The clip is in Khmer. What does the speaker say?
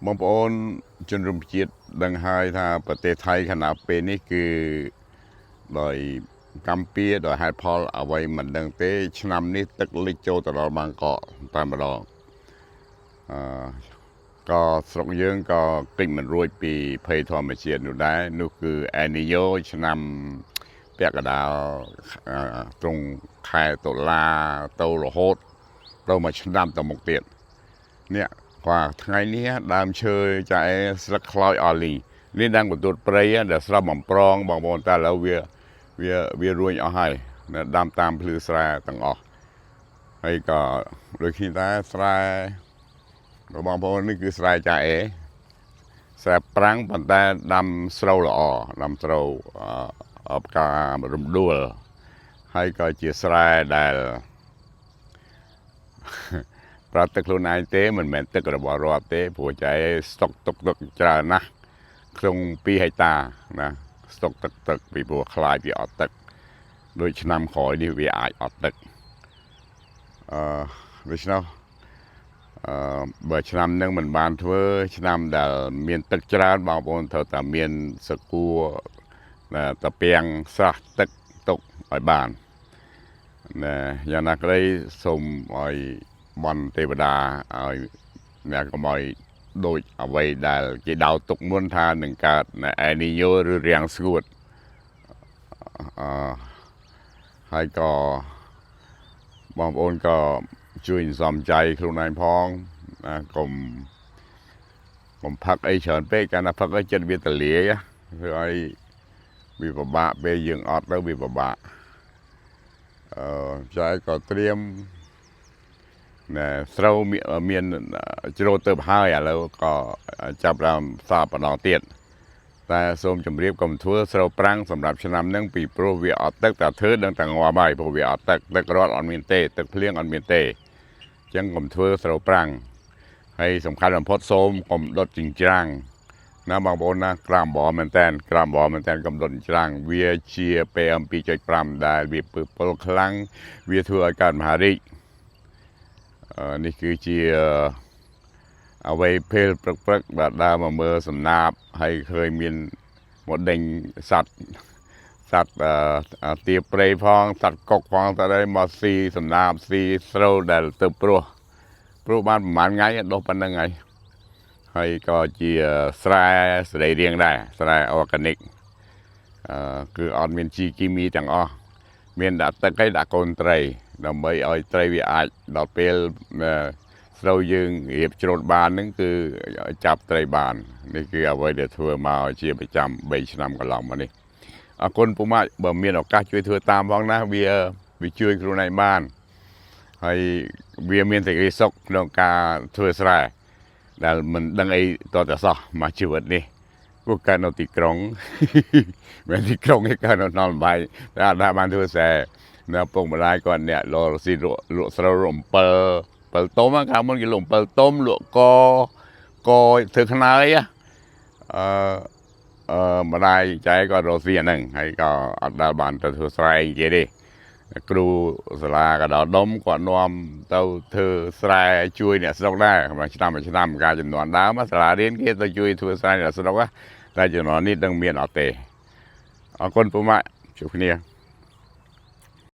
បងប្អូនជនរួមជាតិដឹងហើយថាប្រទេសថៃខណៈពេលនេះគឺដោយកម្ពុជាដោយហេតុផលអ្វីមិនដឹងទេ ឆ្នាំនេះទឹកលិចចូលទៅដល់បាងកកតែម្ដងអឺក៏ស្រុកយើងក៏គេចមិនរួចពីភ័យធម្មជាតិនោះដែរនោះគឺអែលនីញ៉ូឆ្នាំពាក់កណ្ដាលអឺត្រង់ខែតុលាទៅរហូតទៅមួយឆ្នាំទៅមុខទៀតនេះគាត់ថ្ងៃនេះដើមឈើចាអេស្លឹកខ្លោចអស់លីងនេះដើមកន្ទួតព្រៃដែលស្រស់បំប្រងបងប្អូនតែឥឡូវវាវាវារួញអស់ហើយដាំតាមភ្លឺស្រែទាំងអស់ហើយក៏ដូចគ្នាដែរស្រែរបស់បងប្អូននេះគឺស្រែចាអេស្រែប្រាំងប៉ុន្តែដាំស្រូវល្អដាំស្រូវអឺផ្ការំដួលហើយក៏ជាស្រែដែល ប្រើទឹកខ្លួនឯងទេមិនមែនទឹករបស់រដ្ឋទេព្រោះចែស្តុកទុកទឹកច្រើនណាស់ក្នុង2ហិកតាណាស្តុកទឹកទឹកពីព្រោះខ្លាចវាអត់ទឹកដូចឆ្នាំក្រោយនេះវាអាចអត់ទឹកអឺដូច្នោះអឺបើឆ្នាំនឹងមិនបានធ្វើឆ្នាំដែលមានទឹកច្រើនបងប្អូនត្រូវតែមានសកួរតាពាំងស្រះទឹកទុកឲ្យបានណាយ៉ាងណាក្តីសូមឲ្យបន់ទេវតាឲ្យអ្នកកុំឲ្យដូចអ្វីដែលគេដៅទុកមុនថានឹងកើតអែនីញ៉ូឬរាំងស្ងួតអឺហើយក៏បងប្អូនក៏ជួយសំចៃខ្លួនឯងផងណាកុំកុំផឹកអីច្រើនពេកកាលណាផឹកអីចិត្តវាទលាយធ្វើឲ្យវាពិបាកពេលយើងអត់ទៅវាពិបាកអឺចែក៏ត្រៀមណែស្រូវមានជ្រោទទៅហើយឥឡូវក៏ចាប់ដើមសាបម្ដងទៀតតែសូមជម្រាបកុំធ្វើស្រូវប្រាំងសម្រាប់ឆ្នាំហ្នឹងពីព្រោះវាអត់ទឹកតែធ្វើដឹងតែងាប់ហើយព្រោះវាអត់ទឹកទឹករត់អត់មានទេទឹកភ្លៀងអត់មានទេអញ្ចឹងកុំធ្វើស្រូវប្រាំងហើយសំខាន់បំផុតសូមកុំដុតចិញ្ច្រាំងណាបងប្អូនណាក្រាមបមែនតែនក្រាមបមែនតែនកុំដុតចិញ្ច្រាំងវាជា PM 2.5ដែលវាពើពុលខ្លាំងវាធ្វើឲ្យកើតមហារីកនេះគឺជាអ្វីពេលព្រឹកព្រឹកបាទដើរមកមើលសំណាបហើយឃើញមានមកដេញសត្វសត្វទាព្រៃផងសត្វកុកផងតើមកស៊ីសំណាបស៊ីស្រូវដែលទៅព្រោះព្រោះបានប្រហែលថ្ងៃដុះប៉ុណ្្នឹងហើយហើយក៏ជាស្រែសរីរាង្គដែរស្រែ organic អឺគឺអត់មានជីគីមីទាំងអស់មានដាក់ទឹកឲ្យដាក់កូនត្រី ដើម្បីឲ្យត្រីវាអាចដល់ពេលស្រូវយើងរៀបច្រូតបានហ្នឹងគឺចាប់ត្រីបាននេះគឺអ្វីដែលធ្វើមកជាប្រចាំ3ឆ្នាំកន្លងមកនេះអរគុណពុកម៉ាក់បើមានឱកាសជួយធ្វើតាមផងណាវាវាជួយខ្លួនឯងបានហើយវាមានសេចក្តីសុខក្នុងការធ្វើស្រែដែលមិនដឹងអីតតែសោះមកជីវិតនេះព្រោះកើតនៅទីក្រុង មិនទីក្រុងទេកើតនៅថ្នល់បាយតែអត់ដែលបានធ្វើស្រែនៅពុកម្ដាយគាត់អ្នកលរស៊ីលក់លក់ស្រូវលក់អំពិលពិលទុំកាលមុនគេលក់អំពិលទុំលក់កកធ្វើខ្នើយអឺអឺម្ដាយចែក៏រកស៊ីអាហ្នឹងហើយក៏អត់ដែលបានទៅធ្វើស្រែអីគេទេគ្រូសាលាកដោដុំគាត់នាំទៅធ្វើស្រែជួយអ្នកស្រុកដែរមួយឆ្នាំមួយឆ្នាំកាលចំនួនដើមសាលារៀនគេទៅជួយធ្វើស្រែអ្នកស្រុកតែជំនាន់នេះដឹងមានអត់ទេអរគុណពុកម៉ាក់ជួបគ្នា។